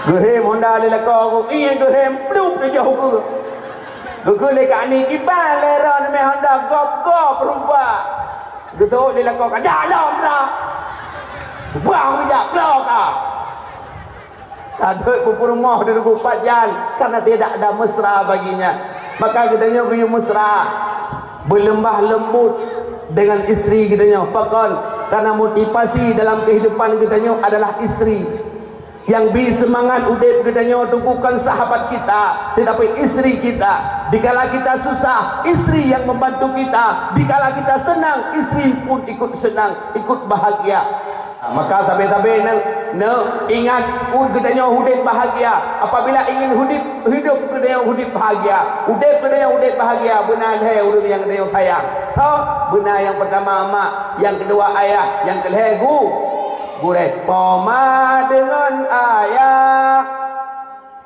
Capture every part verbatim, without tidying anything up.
Geuhém honda lé lakoe, geuieng geuhém plup di jauh geuh. Geukheun lé Kak Ni, "Kiban lé droeneuh mé honda gop-gop rupa." Geutôk lé lakoe, "Ka jak lom droe." Bang bijak bloe ka. Ka deuek peurumoh di ruku pajan karena tidak ada mesra baginya. Maka geutanyoe geuyue mesra, berlemah lembut dengan istri geutanyoe. Pakon? Karena motivasi dalam kehidupan geutanyoe adalah istri. Yang bri semangat udép geutanyoe tu bukan sahabat kita, tetapi istri kita. Dikala kita susah, istri yang membantu kita. Dikala kita senang, istri pun ikut senang, ikut bahagia. Maka sabe-sabe neu, neu ingat, u-, geutanyoe udép bahagia. Apabila ingin udép, hidup geutanyoe udép bahagia. Udép geutanyoe udép bahagia, beuna lhée ureuëng nyang geutanyoe sayang. Tho, beuna nyang pertama mak, nyang keudua ayah, nyang keulhée gu-, gurée. Poma deungon ayah,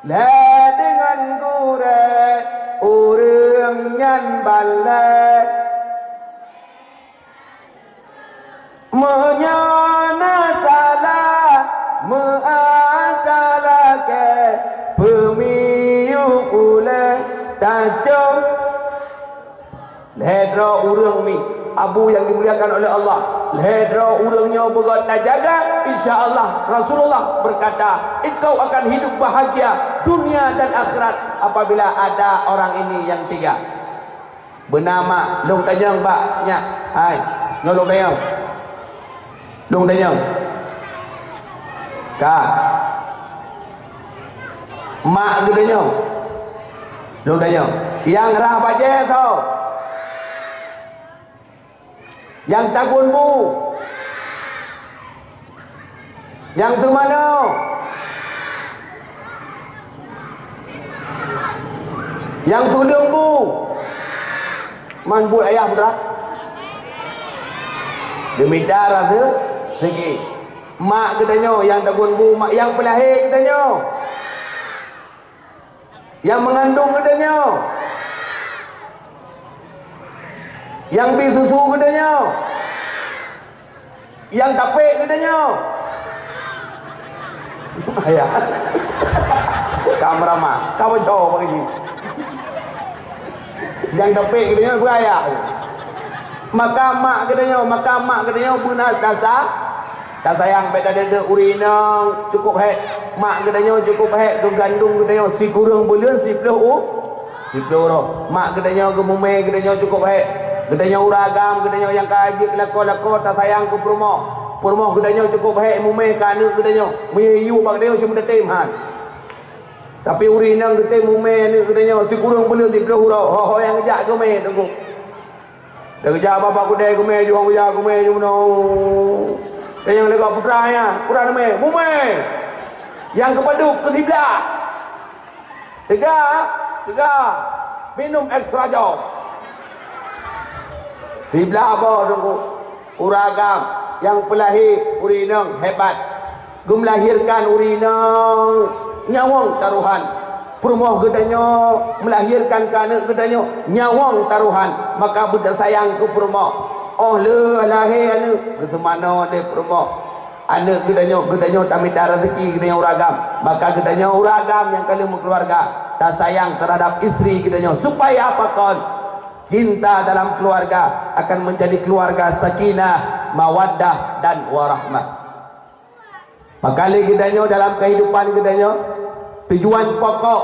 lhée deungon gurée, ureuëng nyan balée. Meunyoe na salah, meu'ah talakée, peumiyueb ulée tacok. Lhée droe ureuëng mi, abu yang dimuliakan oleh Allah, lhée droe ureuëng nyoe beugét tajaga, insya Allah Rasulullah berkata, "Engkau akan hidup bahagia dunia dan akhirat apabila ada orang ini yang tiga." Beuna mak, lôn tanyong bak nyak. Hai, nyoe lôn tanyong. Lôn tanyong. Ka. Mak geutanyoe. Lôn tanyong. Nyang rhah bajée soe? Nyang tagun bu. Nyang teumanoe. Nyang tuleueng bu. Man buet ayah putra. Geumita rasa segi. Mak geutanyoe nyang tagun bu, mak nyang peulahé geutanyoe. Nyang meungandong geutanyoe, nyang bri susu geutanyoe, nyang tapék geutanyoe. Ayah. Ka meuramah, ka meucok bak jih. Nyang tapék geutanyoe beuraya. Maka mak geutanyoe, maka mak geutanyoe beuna tasa, tasayang bék tadeudeuk ureueng inong, cukup hék. Mak geutanyoe cukup hék geugandong geutanyoe sikureueng buleuen siplôh u, siplôh uroe. Mak geutanyoe geumumé geutanyoe cukup hék. Geutanyoe ureueng agam, geutanyoe nyang ka jeuet lakoe-lakoe tasayang keu peurumoh. Peurumoh geutanyoe cukup hék mumé keu aneuk geutanyoe. Meunyoe yue bak geutanyoe cuma tatem han. Tapi ureueng inong geutem mumé aneuk geutanyoe sikureueng buleuen siplôh uroe, ho-ho nyang geujak geumé teungku. Dah geujak babah kudée geumé, juang geujak geumé, jumeunoe. Dan nyang leuga putra nyan, putra teumé, mumé. Nyang keupadub keu siblah. Teuga, teuga. Minum ekstra jok. Siblah boh teungku. Ureueng agam nyang peulahé ureueng inong hebat. Geumeulahirkan ureueng inong nyawöng tarohan. Peurumoh geutanyoe meulahirkan keu aneuk geutanyoe nyawöng tarohan, maka beutasayang keu peurumoh. Óh lheueh lahé aneuk, geuteumanoe lé peurumoh. Aneuk geutanyoe, geutanyoe tamita raseuki geutanyoe ureueng agam, maka geutanyoe ureueng agam nyang ka lheueh meukeuluwarga tasayang teuhadab istri geutanyoe. Supaya pakon? Cinta dalam keluarga akan menjadi keluarga sakinah, mawaddah, dan warahmah. Maka lé geutanyoe dalam kehidupan geutanyoe, tujuan pokok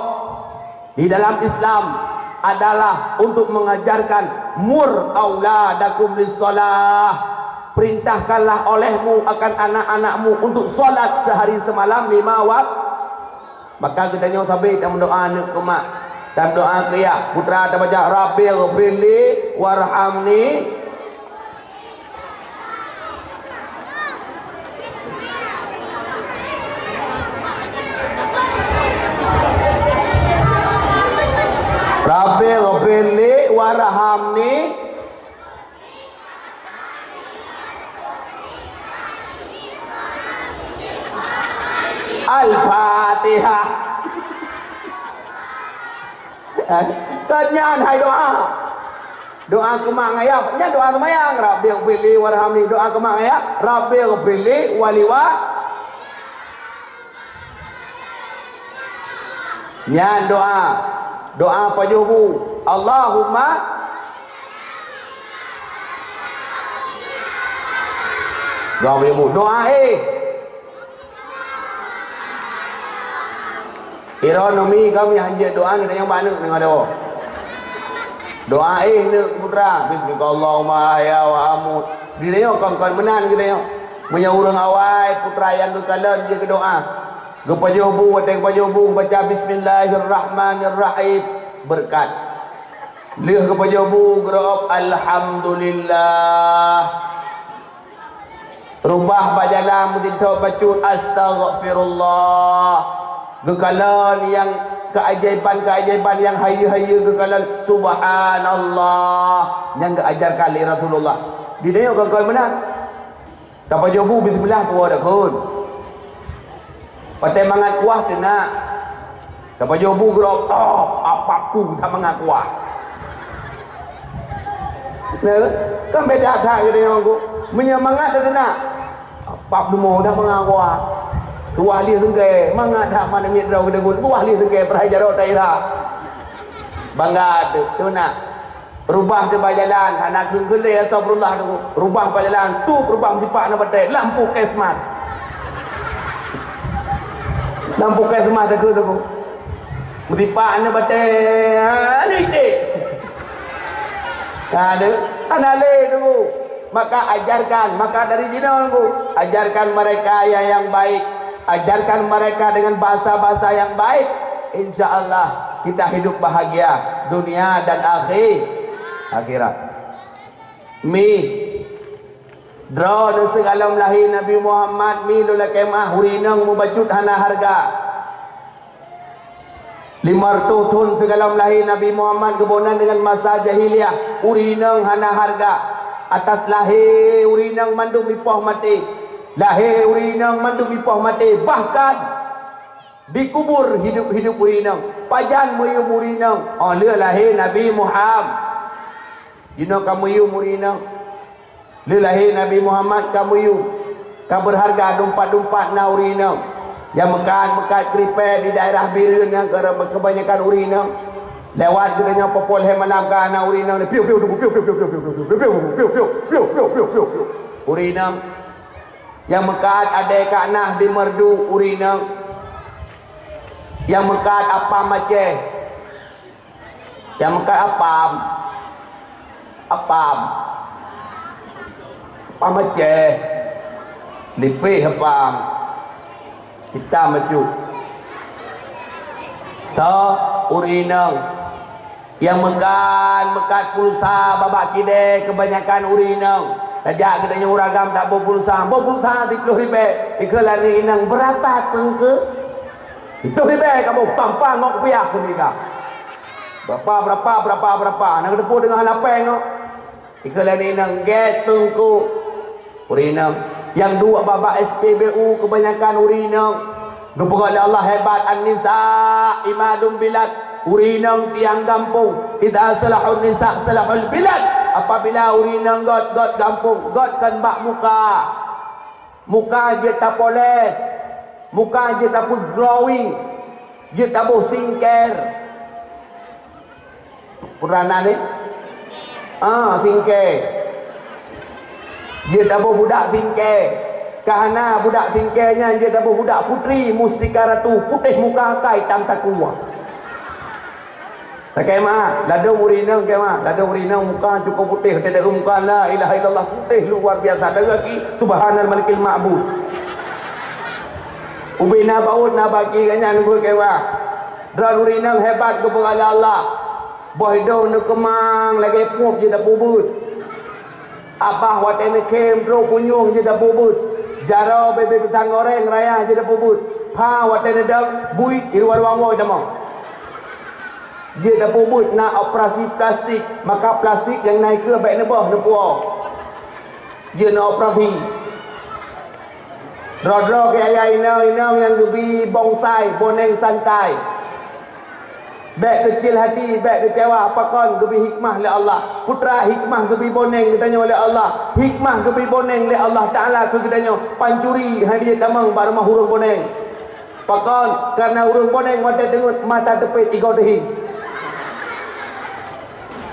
di dalam Islam adalah untuk mengajarkan mur auladakum lissalah. Perintahkanlah olehmu akan anak-anakmu untuk salat sehari semalam lima wak-, Maka geutanyoe sabe tameudoa aneuk keu mak, tameudoa keu yah, putra tabaca, "Rabbighfirli warhamni." "Rabbighfirli warhamni." Al-Fatihah. Kan nyan hai doa. Doa keu mak ngon yah, nyan doa seumayang, "Rabbighfirli warhamni." Doa keu mak ngon yah, "Rabbighfirli wali wa-" Nyan doa. Doa pajoh bu. Allahumma. Doa pajoh bu. Doa éh. Ironomi kami hanjeuet doa ni tanyong bak aneuk deungon doa. Doa éh neuk putra. Bismillahirrahmanirrahim. Di nyoe kon-kon meunan geutanyoe. Meunyoe ureuëng awai putra nyang geukalon jeuet keu doa. Geupajoh bu, watée geupajoh bu, geubaca bismillahirrahmanirrahim. Beureukat. Lheueh geupajoh bu, geurok alhamdulillah. Rubah bak jalan meutintok bacut astaghfirullah. Geukalon nyang keajaiban-keajaiban nyang hayeue-hayeue geukalon subhanallah nyang geuajarkan lé Rasulullah. Di nyoe kon-kon meunan. Tapajoh bu bismillah tuwoe dakun. Patéh mangat kuah teunak. Tapajoh bu geurok, oh, apap tu that mangat kuah. Nah, kan beda that geutanyoe ku. Meunyoe mangat teunak. Apap dumo that mangat kuah. Tuah lé seungke, mangat that mana miet droe geutanyoe ku. Tuah lé seungke, peurai jaroe taira. Bangga tu, tu nak. Rubah teuh bak jalan, hana kheun-kheun lé, astagfirullah tu. Rubah bak jalan, tup rubah meusipak na batée, lam puskesmas. Lam puskesmas takheun tu. Meusipak na batée, ha, lé iték. Ada, hana lé tu. Maka ajarkan, maka dari jinoe tu, ajarkan mereka yang, yang baik. Ajarkan mereka dengan bahasa-bahasa yang baik. Insya Allah kita hidup bahagia dunia dan akhir, akhirat. Mi, droeneuh sigohlom lahé Nabi Muhammad, mi lôn lakée meu'ah, ureuëng inong mubacut hana hareuga. Lima reutôh thon sigohlom lahé Nabi Muhammad geuboh nan deungon masa jahiliyah, ureuëng inong hana hareuga. Atas lahé ureuëng inong mandum dipoh maté. Lahé ureuëng inong mandum dipoh maté. Bahkan dikubur hidup-hidup ureuëng inong. Pajan meuyuem ureuëng inong? Oh lheueh lahé Nabi Muhammad. Jinoe ka meuyuem ureuëng inong. Lheueh lahé Nabi Muhammad ka meuyuem, ka beurharga dumpat-dumpat na ureuëng inong. Nyang meukat-meukat keuripée di daerah Bireuen nyang keu-, keubanyakan ureuëng inong. Lewat geutanyoe poh lhée malam ka na ureuëng inong, piu, piu, piu. Ureuëng inong. Nyang meukat adée Kak Nah di Meureudu ureuëng inong. Nyang meukat apam Aceh. Nyang meukat apam. Apam. Apam Aceh. Lipéh apam. Hitam bacut. Toh, ureuëng inong. Nyang meukat-meukat pulsa babah kidée keubanyakan ureuëng inong. Tajak geutanyoe ureuëng agam taboh pulsa. Boh pulsa siplôh ribée. Ikheun lagée inong, berapa teungku? Siplôh ribée kamoe, pang-pang ngon kupiah keu nika. Berapa, berapa, berapa, berapa? Na geuteupeue deungon hana péng nyoe. Ikheun lagée inong, gét teungku. Ureuëng inong nyang duek babah S P B U keubanyakan ureuëng inong. Geupeugah lé Allah hebat, "An-nisa imadul bilad." Ureuëng inong tiang gampông. "Idza salahun nisa salahul bilad." Apabila ureuëng inong gét, gét gampông, gét kon bak muka. Muka jeuet tapoles, muka jeuet tapeuglowing, jeuet taboh skincare. Peurenan ni? Ah, skincare. Jeuet taboh budak skincare. Ka hana budak skincare nyan jeuet taboh budak putri, mustika ratu, putéh muka, ka itam takue. Lakée meu'ah, ladôm ureuëng inong, lakée meu'ah, ladôm ureuëng inong muka cukup putéh, teudeuk muka la ilaha illallah, putéh luar biasa, teuka ki subhanal malikil ma'bud. Ubé na baut na baki gata nyan, lakée meu'ah. Droe ureuëng inong hebat geupeugah lé Allah. Boh idong neukeumang lagée pueb jeuet tapeubuet. Abah watée neukhém droe punyueng jeuet tapeubuet. Jaroe bebe pisang goreng raya jeuet tapeubuet. Pha watée neudong buet i luwa ruwang woe tamong. Jeuet tapeubuet na operasi plastik, maka plastik nyang na ikeue bék neuboh neupuwoe. Jeuet na operasi. Droe-droe keu ayah inong-inong nyang geubi bonsai, boneng santai. Bék keucil hati, bék keucewa, pakon geubi hikmah lé Allah. Putra hikmah geubi boneng geutanyoe lé Allah. Hikmah geubi boneng lé Allah Taala keu geutanyoe. Pancuri hana jeuet tamong bak rumoh ureuëng boneng. Pakon, karena ureuëng boneng watée deungon mata teupet igoe teuhi.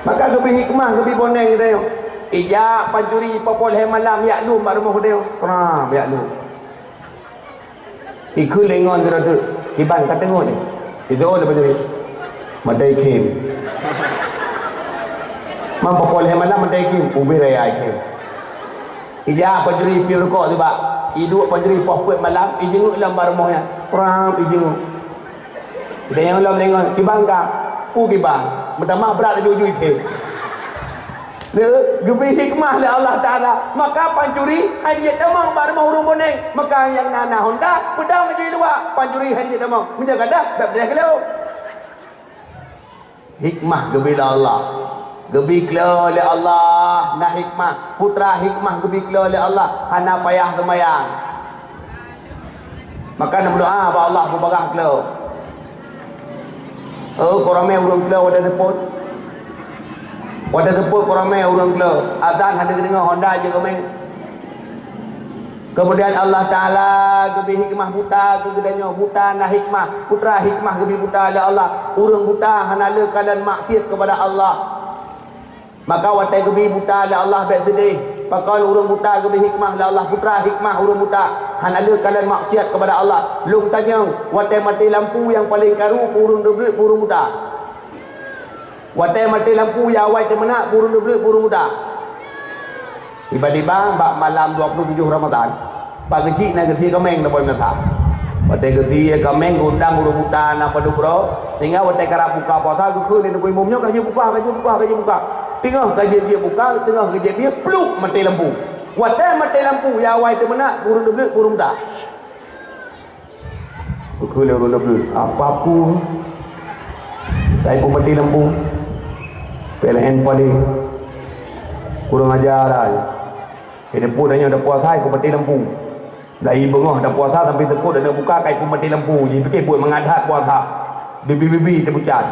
Maka geubi hikmah geubi boneng geutanyoe. Ijak pancuri popo lhée malam yak lom bak rumoh geutanyoe. Pram yak lom. Ikheun lé ngon sidroe teuk, kiban ka teungoh nyoe. Itu oh lepas jadi. Matai khém. Mam popo lhée malam matai khém, ubé raya khém. Ijak pancuri piep rukok sibak. Iduek pancuri poh peuet malam, ijingeuk lam bak rumoh nyan. Pram ijingeuk. Dayang lom deungon, kiban ka. Pu kiban. Meutamah brat laju-laju khém. Lé, geubi hikmah lé Allah Taala. Maka pancuri hai jeuet tamong bak rumoh ureuëng boneng. Maka nyang na na honda, peudong laju luwa. Pancuri hai jeuet tamong. Meunyoe gadah, bak deh kilo. Hikmah geubi lé Allah. Geubi klo lé Allah na hikmah. Putra hikmah geubi klo lé Allah, hana payah seumayang. Maka na meudoa bak Allah peubagah klo. Oh, koramé ureuëng klo watée seupôt. Watée seupôt koramé ureuëng klo. Azan hana geudeungoe honda jeuet keumeng. Keumudian Allah Taala geubi hikmah buta keu geutanyoe. Buta na hikmah. Putra hikmah geubi buta lé Allah. Ureuëng buta hana le kalon maksiat keupada Allah. Maka watée geubi buta lé Allah bék seudeh. Pakon ureuëng buta geubi hikmah lé Allah. Putra hikmah ureuëng buta hana le kalon maksiat keupada Allah. Lôn tanyong, watée maté lampu nyang paleng karu peue ureuëng deubleuet peue ureuëng buta? Watée maté lampu nyang awai teumeunak peue ureuëng deubleuet peue ureuëng buta? Tiba-tiba bak malam dua puluh tujoh Ramadan, bak geuchik na geusie kaméng na boh binatang. Watée geusie kaméng geuundang ureuëng buta na padub droe, sehingga watée karab buka puasa geukheun lé teungku imum nyoe ka jeuet buka, ka jeuet buka, ka jeuet buka. Teungoh ka jeuet-jeuet buka, teungoh geujeuet bie, pluek maté lampu. Watée maté lampu nyang awai teumeunak ureuëng deubleuet ureuëng buta. Geukheun lé ureuëng deubleuet, apa-apa. Tapi peue maté lampu. P L N paléh. Kurang ajar lah. Ini pun hanya dah puasa, ikut maté lampu. Dari beungoh dah puasa sampai seupôt dah buka, kai pun maté lampu. Jadi fikir buat mangat that puasa. Bibi-bibi teubucat.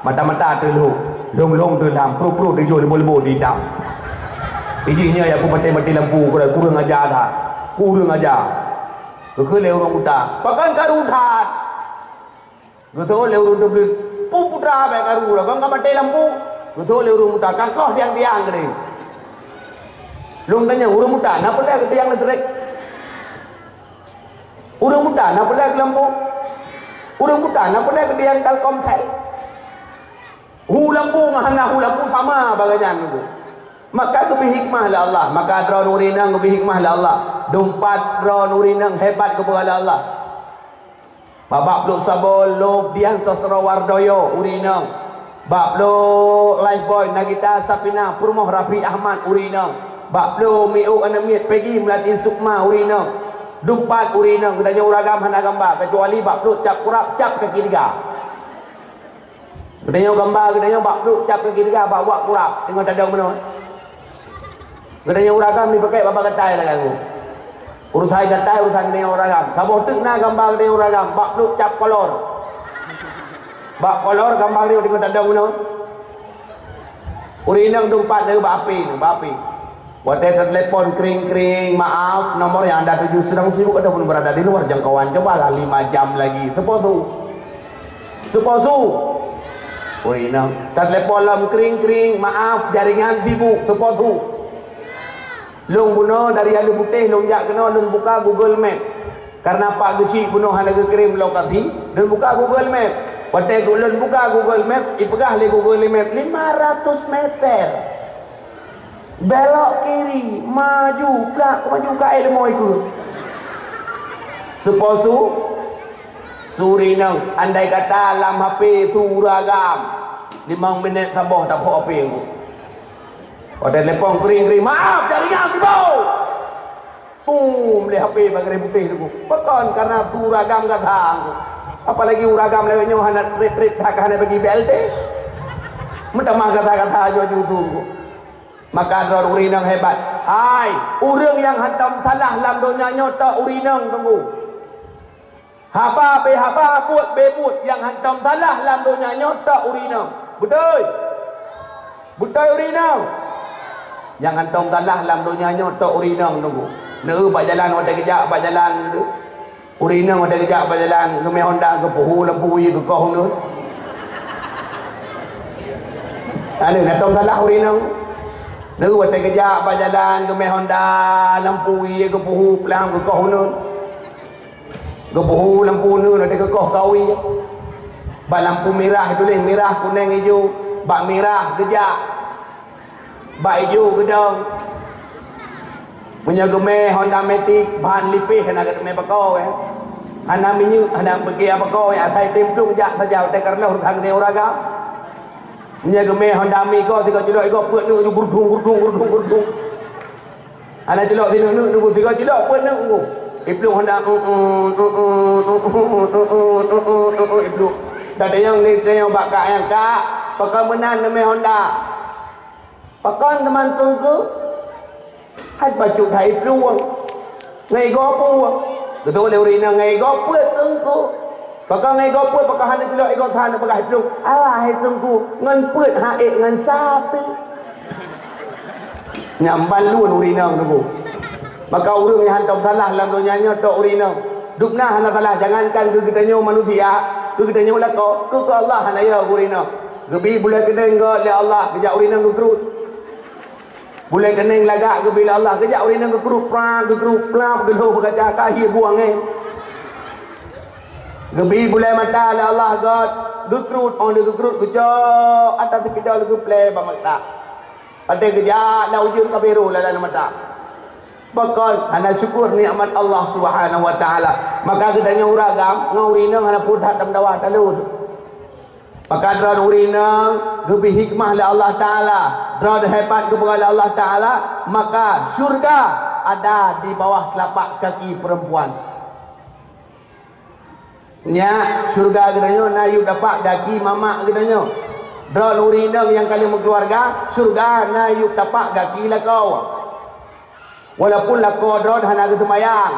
Mata-mata teulhok. Lhong-lhong teulam. Pruh-pruh tujoh lebo-lebo di itam. Iji nyoe ya pun maté-maté lampu. Kurang, kurang ajar that. Kurang ajar. Geukheun lé ureuëng buta, pakon karu that. Geutôh lé ureuëng teubleuet, peue putra bék karu lagée ka maté lampu. Geutôh lé ureuëng buta, ka koh tiang-tiang geude. Lôn tanyong, ureuëng buta na peue lé keu tiang listrik? Ureuëng buta na peue lé keu lampu? Ureuëng buta na peue lé keu tiang Telkomsel? Hu lampu ngon hana hu lampu sama bagai nyan nyoe. Maka geubi hikmah lé Allah, maka droeneuh ureuëng inong geubi hikmah lé Allah. Dumpat droeneuh ureuëng inong hebat geupeugah lé Allah. Bak pluek Saboh Lhob Dian Sosro Wardoyo ureuëng inong. Bak pluek Lifebuoy Nagita Sapina Peurumoh Raffi Ahmad ureuëng inong. Bak pluek Miuk Aneuk Miet Peggy Melati Sukma ureuëng inong. Dumpat ureuëng inong, geutanyoe ureuëng agam hana gamba, kecuali bak pluek cap kurab cap kaki tiga. Geutanyoe gamba geutanyoe bak pluek cap kaki tiga bak wak kurab teungoh tadong meunoe. Geutanyoe ureuëng agam jipakai baba gatai lagée nyoe. Urusan gatai urusan geutanyoe ureuëng agam. Saboh teuk na gamba geutanyoe ureuëng agam bak pluek cap kolor. Bak kolor gamba geutanyoe teungoh tadong meunoe. Ureuëng inong dumpat lagée bak api, bak api. Watée teutelepon kring-kring, "Maaf, nomor yang Anda tuju sedang sibuk ataupun berada di luar jangkauan. Cobalah lima jam lagi." Teuposu. Teuposu. Oi, inong. Teutelepon lom kring-kring, "Maaf, jaringan sibuk." Teuposu. Lôn bunoe dari Alue Putéh lôn jak keunoe lôn buka Google Map. Karena Pak Geuchik bunoe hana geukirém lokasi, lôn buka Google Map. Watée lôn buka Google Map, ipeugah lé Google Map lima ratus meter. Belok kiri, maju, plak, maju ka ék leumoi keuh. Teuposu, su ureuëng inong, andai kata lam H P su ureuëng agam, limong minét saboh taphok H P nyoe. Watée telepon kring-kring, "Maaf, jaringan sibuk!" Pum, lé H P bak garéh putéh tu. Pakon, karena su ureuëng agam gata. Apalagi ureuëng agam lawét nyoe hana trip-trip, hana bagi B L T. Meutamah gata-gata aju-aju tu. Maka droe ureuëng inong hebat. Hai, ureuëng nyang hantom salah lam donya nyoe tok ureuëng inong, Teungku. Haba bé haba, buet bé buet, nyang hantom salah lam donya nyoe tok ureuëng inong. Beutôi? Beutôi ureuëng inong. Nyang hantom salah lam donya nyoe tok ureuëng inong, Teungku. Neu bak jalan watée geujak bak jalan tu. Ureueng inong watèe geujak bak jalan geumè honda geupeuhu lampu wie geukoh uneuen. Aneuk na tom salah ureueng inong. Lheueh watèe geujak bak jalan geumè honda lampu wie geupeuhu plang geukoh uneuen. Geupeuhu lampu uneuen watèe geukoh kawi. Bak lampu mirah tuléh mirah, kunèng, ijo. Bak mirah geujak. Bak ijo geudong. Meunyoe geumè honda matic, ban lipéh hana geuteumè pakoe, eh. Hana minyeuk, hana pike pakoe, eh. Asai tem plueng jak saja watèe ka reuloh reukan ureueng agam. Meunyoe geumè honda mi ko, sigoe culok igoe peuet neuk, gurdung, gurdung, gurdung, gurdung. Hana culok sineuk neuk, sigoe culok peuet neuk. Iplueng honda, iplueng. Tatanyong lé tatanyong bak kak nyan, "Kak, pakon meunan neumè honda?" "Pakon teuma Teungku?" "Hai bacut hai plueng. Ngai goe peue?" Geutanyong lé ureueng inong, "Ngai goe peuet Teungku?" "Pakon ngai goe peuet, pakon hana culok igoe that neupeugah hai plueng?" "Alah hai Teungku, ngon peuet han ék ngon sapi." Nyan ban lôn ureueng inong Teungku. Maka ureueng nyang hántom salah lam donya nyoe tok ureueng inong. Dubna hana salah, jangankan keu geutanyoe manusia, keu geutanyoe lakoe, keu, keu Allah hana yö ureueng inong. Geubi bulèe keuneng göt lé Allah, geujak ureueng inong geukrut. Bulèe keuneng lagak geubi lé Allah, geujak ureueng inong geukrut, prang, geukrut, plap, geulhôh beukaca, ka hi buang, eh. Geubi bulèe mata lé Allah göt, geukrut, 'oh lheueh geukrut geucok ata sipidol geuplè bak mata. Watèe geujak lam ujeuen ka bero lam mata. Pakon hana syukur nikmat Allah Subhanahu wa Taala. Maka geutanyoe ureueng agam ngon ureueng inong hana peue that tameudawa talôn. Maka droeneuh ureueng inong geubri hikmah lé Allah Taala, droeneuh hebat geupeugah lé Allah Taala, maka syurga ada di bawah telapak kaki perempuan. Nyak, syurga geutanyoe na yub tapak gaki mamak geutanyoe. Droeneuh ureueng inong nyang ka lheueh meukeuluwarga, syurga na yub tapak gaki lakoe. Walaupun lakoe droeneuh hana geuseumayang,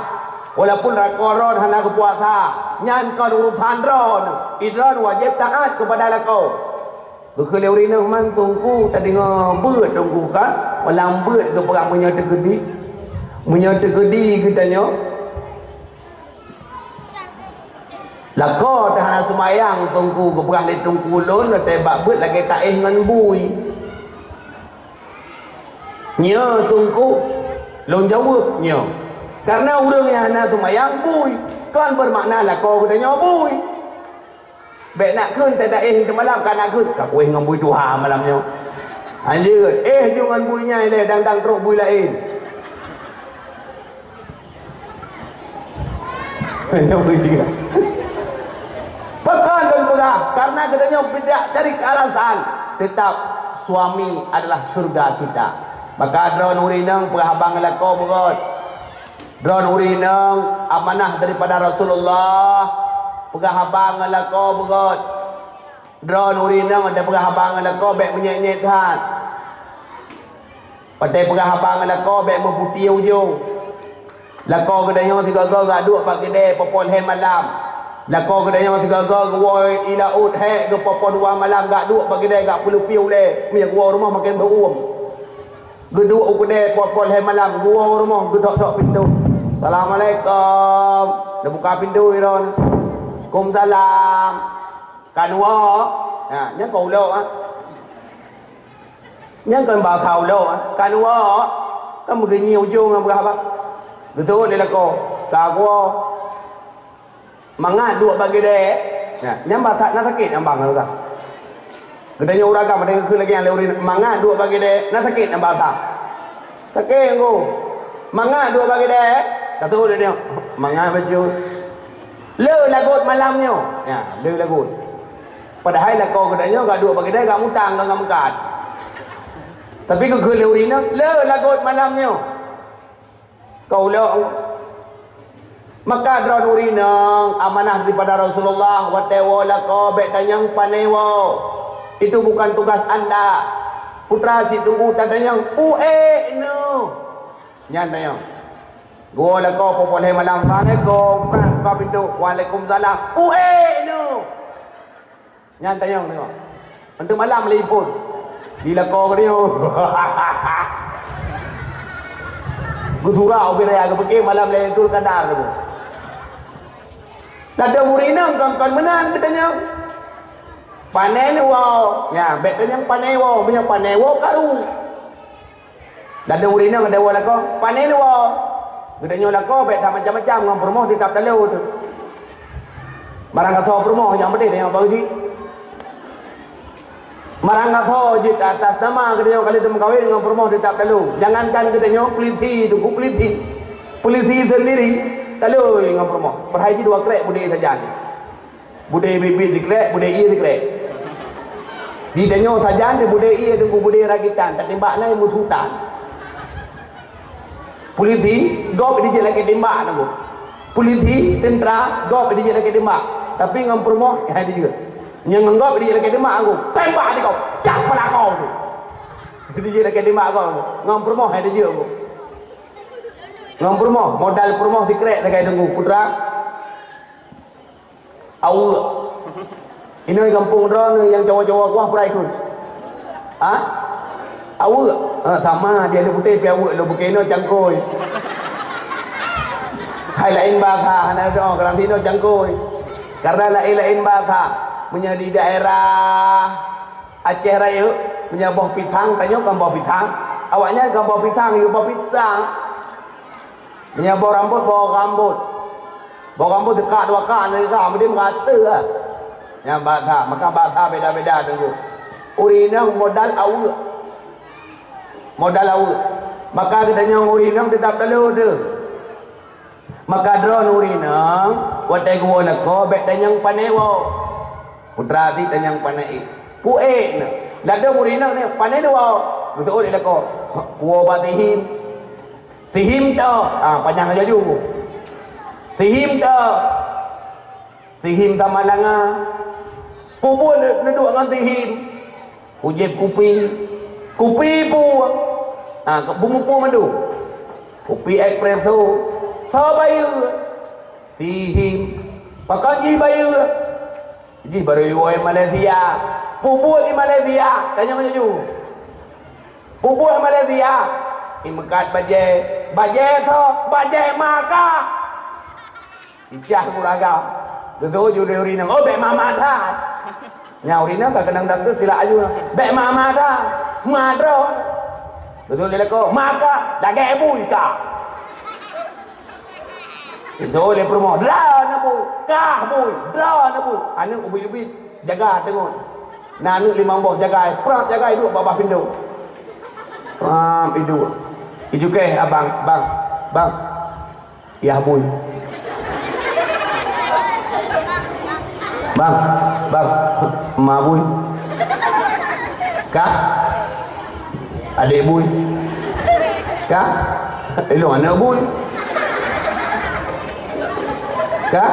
walaupun lakoe droeneuh hana geupuasa, nyan kon urusan droeneuh. Droeneuh wajéb taát keupada lakoe. Geukheun lé ureueng inong, "Man Teungku, tadeungoe beuet Teungku ka, malam beuet geupeugah meunyoe teukeudi, meunyoe teukeudi geutanyoe." Lakoe teuh hana seumayang Teungku, geupeugah lé Teungku lôn, watèe bak beuet lagèe taéh ngon bui. Nyo Teungku, lôn jaweueb nyo. Karena ureueng nyang hana seumayang bui, kon beumakna lakoe geutanyoe bui. Bèk nak kheun teuh taéh teumalam, ka nak kheun, ka kuéh ngon bui tuha malam nyoe. Hanjeuet, éh ju ngon bui nyan ilèe, dang-dang trok bui laén. Pakon lôn peugah? Karena geutanyoe beudak cari alasan. Tetap suami adalah syurga kita. Maka droeneuh ureueng inong peugah haba ngon lakoe beugöt. Droeneuh ureueng inong amanah daripada Rasulullah, peugah haba ngon lakoe beugöt. Droeneuh ureueng inong watèe peugah haba ngon lakoe bèk meunyèt-nyèt that. Watèe peugah haba ngon lakoe bèk meuputéh ujông. Lakoe geutanyoe sigoe-goe gak duek bak keudè poh-poh lhèe malam. Lakoe geutanyoe sigoe-goe geuwoe i laôt hèk geupoh-poh dua malam gak duek bak keudè gak peuleupiôh ulèe, meunyo geuwoe rumoh maken beuuem. Geuduek u keudè poh-poh lhèe malam, geuwoe rumoh geudok-dok pintoe. "Assalamualaikum." Neubuka pintoe droeneuh. "Waalaikumsalam." "Ka neuwoe?" Ha, nyan kon ulok, ha. Nyan kon bahasa ulok, ha. "Ka neuwoe?" Kan meugeunyi ujông nyang peugah haba. Geuseuôt lé lakoe, "Ka kuwoe." "Mangat duek bak keudè." Nyan, nyan basa na sakét nyang bang ka. Geutanyoe ureueng agam ada geukheun lagèe nyan lé ureueng, "Mangat duek bak keudè," na sakét nyang basa. Sakét ngon. "Mangat duek bak keudè." Ka seuôt lé nyoe, "Mangat bacut." "Le lagot malam nyoe." Nyan, le lagot. Padahai lakoe geutanyoe gak duek bak keudè gak mutang gak meukat. Tapi geukheun lé ureueng inong, "Le lagot malam nyoe." Ka ulok. Maka droeneuh ureueng inong amanah daripada Rasulullah, watèe woe lakoe bèk tanyong pane woe. Itu bukan tugas anda. Putra si Teungku tatanyong, "Peue ék neuh?" Nyan tanyong. Geuwoe lakoe poh-poh lhèe malam, "Assalamualaikum." Buka pintoe, "Waalaikumsalam." "Peue ék neuh?" Nyan tanyong tengok. Untuk malam lé phôn. Di lakoe geutanyoe. Geusurak ubé raya geupike malam Lailatul Qadar tu. Ladôm ureueng inong kon-kon meunan geutanyoe. Pané woe, nyan, bèk tanyong pané woe, meunyoe pané woe karu. Ladôm ureueng inong woe lakoe, pané woe. Geutanyoe lakoe bèk that macam-macam ngon peurumoh di tap taloe teuh. Barang gasoe peurumoh nyang peudeh tanyong bang si. Marang gasoe jeuet atas nama geutanyoe ka lheueh teumeukawen ngon peurumoh di tap taloe. Jangankan geutanyoe, pulisi, teungku, pulisi. Pulisi seundiri taloe ngon peurumoh. Padahai jih dua krek budé sajan. Budé biet-biet sikrek, budé ié sikrek. Di tanyoe sajan di budé ié, teungku, budé rakitan, tatimbak na i musuh tan. Pulisi, gob dijeuet lakèe timbak, teungku. Pulisi, tentera, gob dijeuet lakèe timbak. Tapi ngon peurumoh, hai dijeuet. Nyang ngon gob dijeuet lakèe timbak, teungku. Tembak di gob, cak pala gob, teungku. Dijeuet lakèe timbak gob, teungku. Ngon peurumoh, hai dijeuet, teungku. Ngon peurumoh, modal peurumoh sikrek sagai, teungku. Putra. Aweuek. Inoe gampông droeneuh nyang cowok-cowok kuah peue ra ikôt? Ha? Aweuek. Ha, sama, di Alue Putéh pih aweuek, lôn bukée inoe cangkôi. Hai laén basa, hana doa, karang sinoe cangkôi. Karena laén-laén basa. Meunyoe di daerah Aceh Rayeuk, meunyoe boh pisang, tanyoe kon boh pisang. Awaknyan kon boh pisang, yue boh pisang. Meunyoe boh rambôt, boh rambôt. Boh rambôt deukak dua kak, lheueh ka, meudeh meurata lah. Nyan basa, maka basa beda-beda, teungku. Ureueng inong modal aweuek. Modal aweuek. Maka geutanyoe ureueng inong teutap taloe teuh. Maka droeneuh ureueng inong, watèe geuwoe lakoe, bèk tanyong pané woe. Putra sit tanyong pané ék. Peue ék nyoe? Ladôm ureueng inong nyoe, pané woe. Geuseuôt lé lakoe. Kuwoe bak Tihim. Tihim toh. Ah, panyang laju. Tihim toh. Tihim Samalanga. Peue buet neuduek ngon Tihim? Kujieb kupi. Kupi peue? Ah, keu peue mandum. Kupi espresso. Soe bayeue? Tihim. Pakon jih bayeue? Jih barô jiwoe Malaysia. Peue buet di Malaysia? Tanyong laju. Peue buet Malaysia? Imeukat bajèe. Bajèe soe? Bajèe Maka. Icah ureueng agam. Geuseuôt ju lé ureueng inong. Oh, bèk mama that. Nyan ureueng inong ka keunong dam tu silap aju. Bèk mama that. Ma droe. Geuseuôt lé lakoe. Maka lagèe bui ka. Geuseuôt lé peurumoh. Droeneuh bui. Kah bui. Droeneuh bui. Aneuk ubit-ubit. Jaga teungoh. Na aneuk limong boh jaga. Prap jaga iduek bak babah pintoe. Prap iduek. Ijukèe abang. Bang. Bang. Yah bui. Bang, bang, ma bui. Ka? Adék bui. Ka? Ilôn aneuk bui. Ka?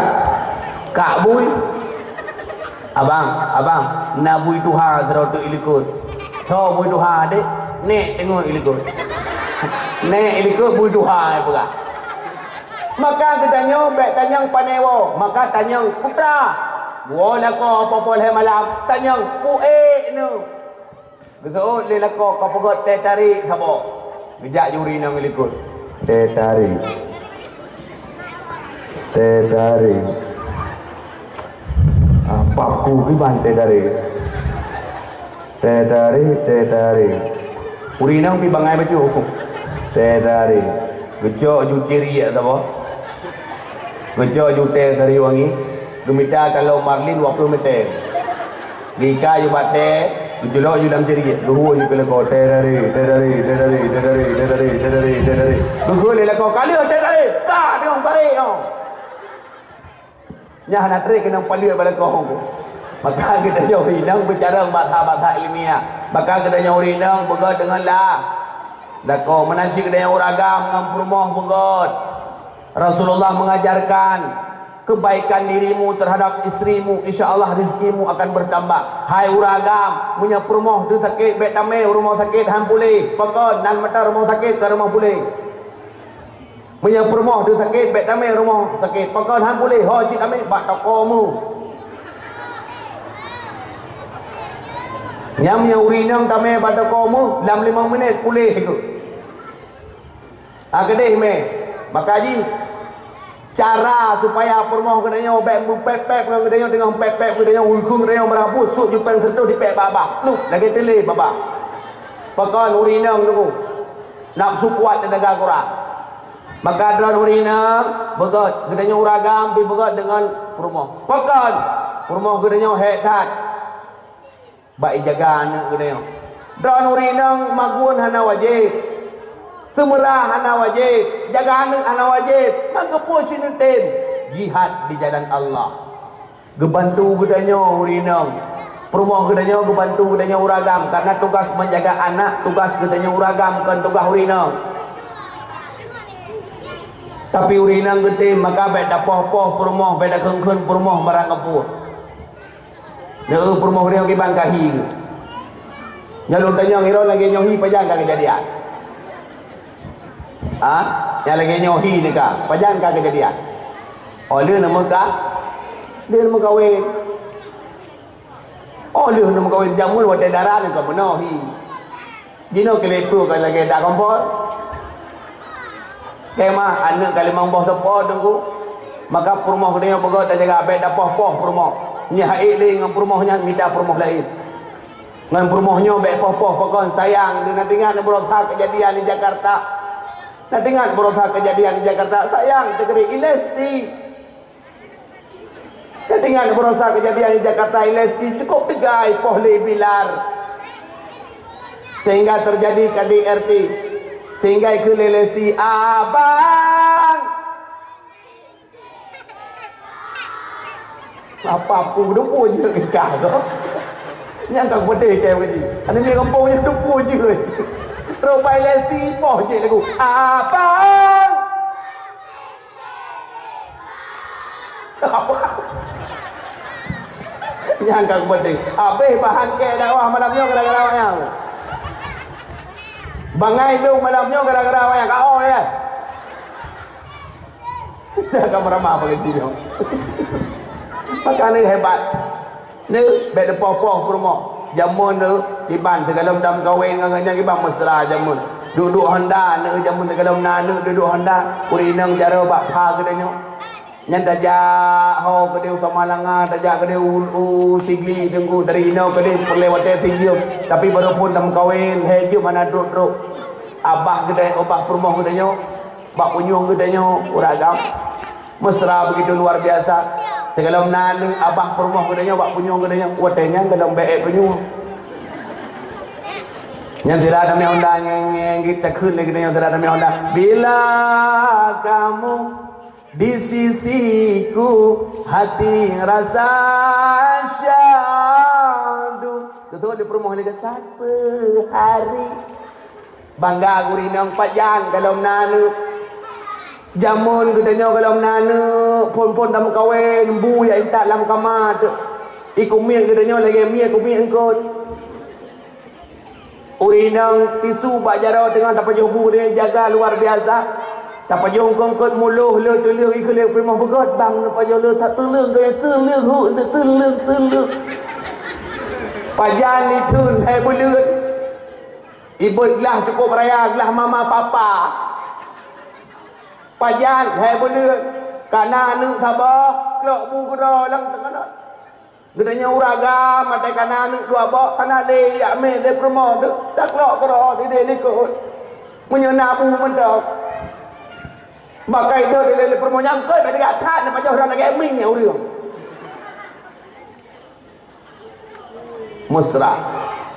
Kak bui. Abang, abang, na bui tuha sidroe teuk ilikot. Soe bui tuha, dek? Nek teungoh ilikot. Nek ilikot bui tuha, eh, peugah. Maka geutanyoe bèk tanyong pané woe, maka tanyong putra. Woe lakoe poh-poh lhèe malam, tanyong peue ék nyoe. Geuseuôt lé lakoe ka peugöt teh tarék saboh. Geujak ju ureueng inong likot. Teh tarék. Teh tarék. Ah, paku kiban teh tarék. Teh tarék, teh tarék. Ureueng inong pih bangai bacut. Teh tarék. Geucok ju ciriek saboh. Geucok ju teh sari wangi. Geumita kalon marlin dua ploh meter. Geuikat ju bak teh, geuculok ju lam ciriek, geuhue ju keu lakoe, teh dari, teh dari, teh dari, teh dari, teh dari, teh dari, teh dari. Geuhue lé lakoe, ka lheueh teh dari, ka deungon barek nyoe. Nyan hana trép keunong paleuet bak lakoe. Maka geutanyoe inong beucarông basa-basa ilmiah. Maka geutanyoe ureueng inong beugöt deungon la. Lakoe meunan cit geutanyoe ureueng agam ngon peurumoh beugöt. Rasulullah mengajarkan, kebaikan dirimu terhadap istrimu, insya Allah rezekimu akan bertambah. Hai ureueng agam, meunyoe peurumoh teu sakét, bèk tamé u rumoh sakét han puléh. Pakon? Nan mata rumoh sakét ka rumoh puléh. Meunyoe peurumoh teu sakét, bèk tamé u rumoh sakét. Pakon han puléh? Ho cit tamé bak toko meu. Nyan meunyoe ureueng inong tamé bak toko meu, lam limong minét puléh geuh. Ha, keudeh mé. Maka jih, Cara supaya peurumoh geutanyoe bék meupéb-péb ngon geutanyoe, teungoh péb-péb geutanyoe, ukeue geutanyoe meurah buet, sôk jipéng seureutôh dipéb babah. Plup, lagée teuléh babah. Pakon ureueng inong teungku. Nafeusu kuat teunaga kurang. Maka droeneuh ureueng inong, beugét, geutanyoe ureueng agam pih beugét deungon peurumoh. Pakon peurumoh geutanyoe hék that. Bak ijaga aneuëk geutanyoe. Droeneuh ureueng inong magun hana wajéb. Seumeurah hana wajéb. Jaga aneuëk hana wajéb. Maka peue sineutém? Jihad di jalan Allah. Geubantu geutanyoe ureueng inong. Peurumoh geutanyoe geubantu geutanyoe ureueng agam. Karena tugas menjaga anak, tugas geutanyoe ureueng agam, kon tugas ureueng inong. Tapi ureueng inong geutem, maka bék tapoh-poh peurumoh, bék takheun-kheun peurumoh barang kapeue. Neu peurumoh geutanyoe kiban ka hi. Nyoe lôn tanyong, droeneuh lagée nyoe hi pajan ka keujadian? Ha? Nyang lagée nyoe hi neu ka, pajan ka keujadian? Oh, lheueh neumeuka-, lheueh neumeukawen. Oh, lheueh neumeukawen, jameun watée dara neu ka meunoe hi. Jinoe keu lhée peue ka lagée that kompor. Kemah aneuëk ka limong boh seupôt teungku. Maka peurumoh geutanyoe beugét tajaga, bék tapoh-poh peurumoh. Nyan hak ék lé ngon peurumoh nyan mita peurumoh laén. Ngon peurumoh nyoe bék poh-poh pakon sayang. Na teuingat beurangkat keujadian di Jakarta. Na teuingat beurangkat keujadian di Jakarta. Sayang teukeuri i Lesti. Teuingat beurangkat keujadian di Jakarta, i Lesti cukup teuga ipoh lé Bilar. Sehingga terjadi K D R T. Sehingga ikheun lé Lesti, "Abang!" Apa pun debu je kah tu. Nyang ka pedih ke bagi. Ada ni kampung ni debu je. Terus bai Lesti ipoh je lagu. "Abang!" Nyang ka keubeuté. Habéh bahan keu dakwah malam nyoe gara-gara awak nyan. Bangai lôn malam nyoe gara-gara awak nyan. Ka oh ya. Ka meuramah bagi nyoe. Maka ni hebat. Neu, bék teupoh-poh peurumoh. Jameun neu, kiban sigohlom tameukawen ngon gobnyan kiban mesra jameun. Duek-duek honda neu, jameun sigohlom na aneuk duek-duek honda. Ureueng inong jaroe bak pha geutanyoe. Nyan tajak ho keudeh u Samalanga, tajak keudeh u, u Sigli teungku, dari inoe keudeh peureulée watée sijeuem. Tapi barô phon tameukawen, lhée jeuem hana trok-trok. Abah geutanyoe, abah peurumoh geutanyoe, bak punyueng geutanyoe, ureueng agam. Mesra begitu luar biasa. Sigohlom na aneuk abah peurumoh geutanyoe bak punyueng geutanyoe, watée nyan gohlom bék ék punyueng. Nyan sira tamé honda nyan, nyan, nyan, takheun lé geutanyoe sira tamé honda. Bila kamu di sisiku, hati rasa syahdu. Beutôi di peurumoh lagée satu hari. Bangga geurinong pajan gohlom na aneuk. Jameun geutanyoe gohlom na aneuk, phon-phon tameukawen, bu jak intat lam kama teuk. Ikeu miet geutanyoe lagée miet keu miet eungkot. Ureueng inong tisu bak jaroe teungoh tapajoh bu, jaga luar biasa. Tapajoh eungkot-eungkot muloh le teuleueng ikeu lé peurumoh beugét bang neupajoh le that teuleueng, teuleueng hu, teuleueng, teuleueng. Pajan itheun hai buleuen. Ibot glah cukup raya, glah mama papa. Pajan hai buleuen, kana aneuk saboh, klok bu keudroe lam teungoh. Geutanyoe ureueng agam, watée kana aneuk dua boh, kana lé jak mé lé peurumoh teuh, taklok keudroe sideh likot. Meunyoe na bu mantong. Bak kai dot lé, lé peurumoh nyang keu, bak that neupajoh droe lagée mieng nyan ureueng. Mesra.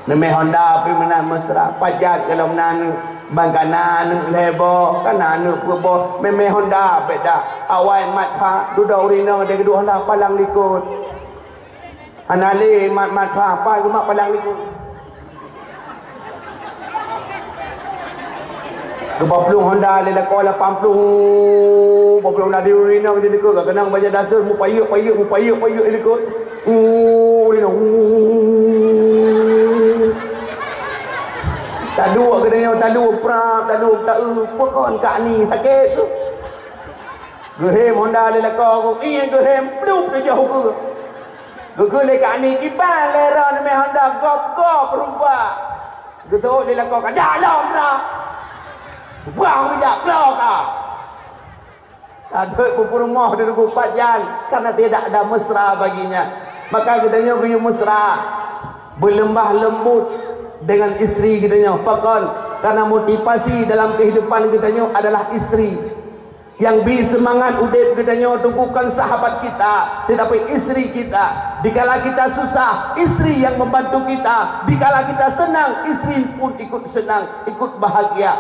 Neumé honda pih meunan mesra. Pajan gohlom na aneuk. Ban kana aneuk lhée boh, kana aneuk peuet boh. Mémé honda beda. Awai mat pha, dudoe ureueng inong deh geuduek honda palang likot. Hana lé mat-mat pha, pai geumat palang likot. Geupaplueng honda lé lakoe lapan ploh, paplueng honda di ureueng inong di likot, ka keunong bajée daseur, mupayeuek-payeuek, mupayeuek-payeuek di likot. Uh, di likot. Uh. Taduek geutanyoe, taduek prap, taduek taeu, pokon Kak Ni sakét tu. Geuhém honda lé lakoe, ié geuhém, plup, teujoh ukeue. Geukheun lé Kak Ni, kiban lé droe neumé honda gop-gop rupa. Geutôk lé lakoe ka jak lom droe. Buang bijak bloe ka. Aduh, peurumoh di ruku pajan, karena tidak ada mesra baginya. Maka geutanyoe geuyue mesra, berlembah lembut dengan istri geutanyoe. Pakon? Karena motivasi dalam kehidupan geutanyoe adalah istri. Yang bi semangat udeb geutanyoe tu bukan sahabat kita, tetapi istri kita. Dikala kita susah, istri yang membantu kita. Dikala kita senang, istri pun ikut senang, ikut bahagia.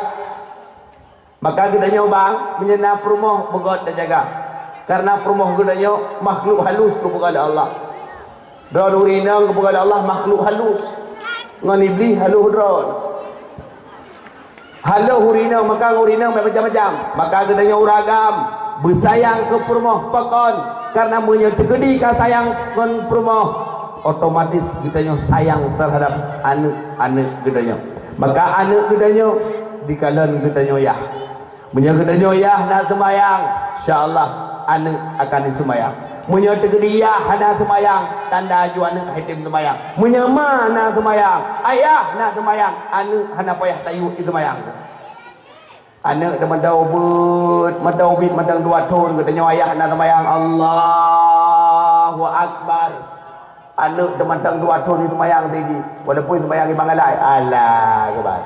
Maka geutanyoe bang, meunyoe na peurumoh, beugöt tajaga. Karena peurumoh geutanyoe makhluk halus geupeugah lé Allah. Droe ureueng inong geupeugah lé Allah makhluk halus. Ngon Iblih halus droe. Halus ureueng inong, maka ngon ureueng inong macam-macam. Maka geutanyoe ureueng agam beusayang keu peurumoh, pakon? Karena meunyoe teukeudi ka sayang ngon peurumoh, otomatis geutanyoe sayang terhadap aneuk-aneuk geutanyoe. Maka aneuk geutanyoe dikalon geutanyoe yah. Meunyoe geutanyoe yah na seumayang, insya Allah aneuk akan diseumayang. Meunyoe teukeudi yah hana seumayang, tanda aju aneuk hana tem seumayang. Meunyoe ma na seumayang, ayah na seumayang, aneuk hana payah tayue seumayang. Aneuk teuh mantong ubit, mantong ubit, mantong dua thon, geutanyoe ayah na seumayang, Allahu Akbar. Aneuk teuh mantong dua thon seumayang sigi, walaupun seumayang limong galai, Allahu Akbar.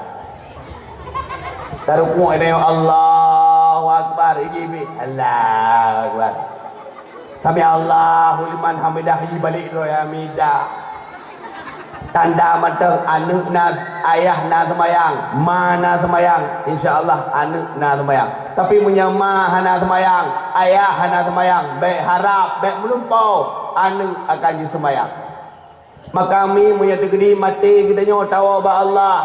Tarukuk geutanyoe, Allahu Akbar, iji bi, Allahu Akbar. Sami Allahu liman hamidah, ibalek droe hamidah. Tanda mantong aneuk na, ayah na seumayang, ma na seumayang, insya Allah aneuk na seumayang. Tapi meunyoe ma hana seumayang, ayah hana seumayang, bèk harab, bèk meulumpoe, aneuk akan jiseumayang. Maka mi meunyoe teukeudi maté geutanyoe tawoe bak Allah.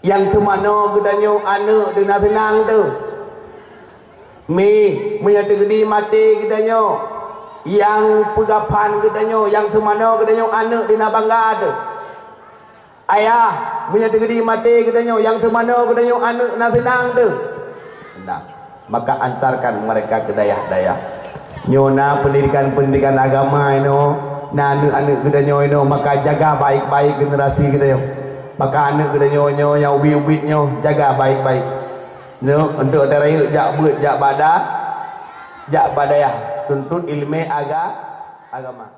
Nyang teumanoe geutanyoe aneuk teuh na seunang teuh. Mi, meunyoe teukeudi maté geutanyoe, nyang peugaphan geutanyoe, nyang teumanoe geutanyoe aneuk teuh na bangga teuh. Ayah, meunyoe teukeudi maté geutanyoe, nyang teumanoe geutanyoe aneuk na seunang teuh. Nah. Maka antarkan mereka ke dayah-dayah. Nyoe na pendidikan-pendidikan agama inoe, na aneuk-aneuk geutanyoe inoe, maka jaga baik-baik generasi geutanyoe. Maka aneuk geutanyoe nyoe nyang ubit-ubit nyoe jaga baik-baik. Nyoe untuk ata rayeuk jak beuet, jak bak da-, jak bak dayah, tuntut ileumèe aga-, agama.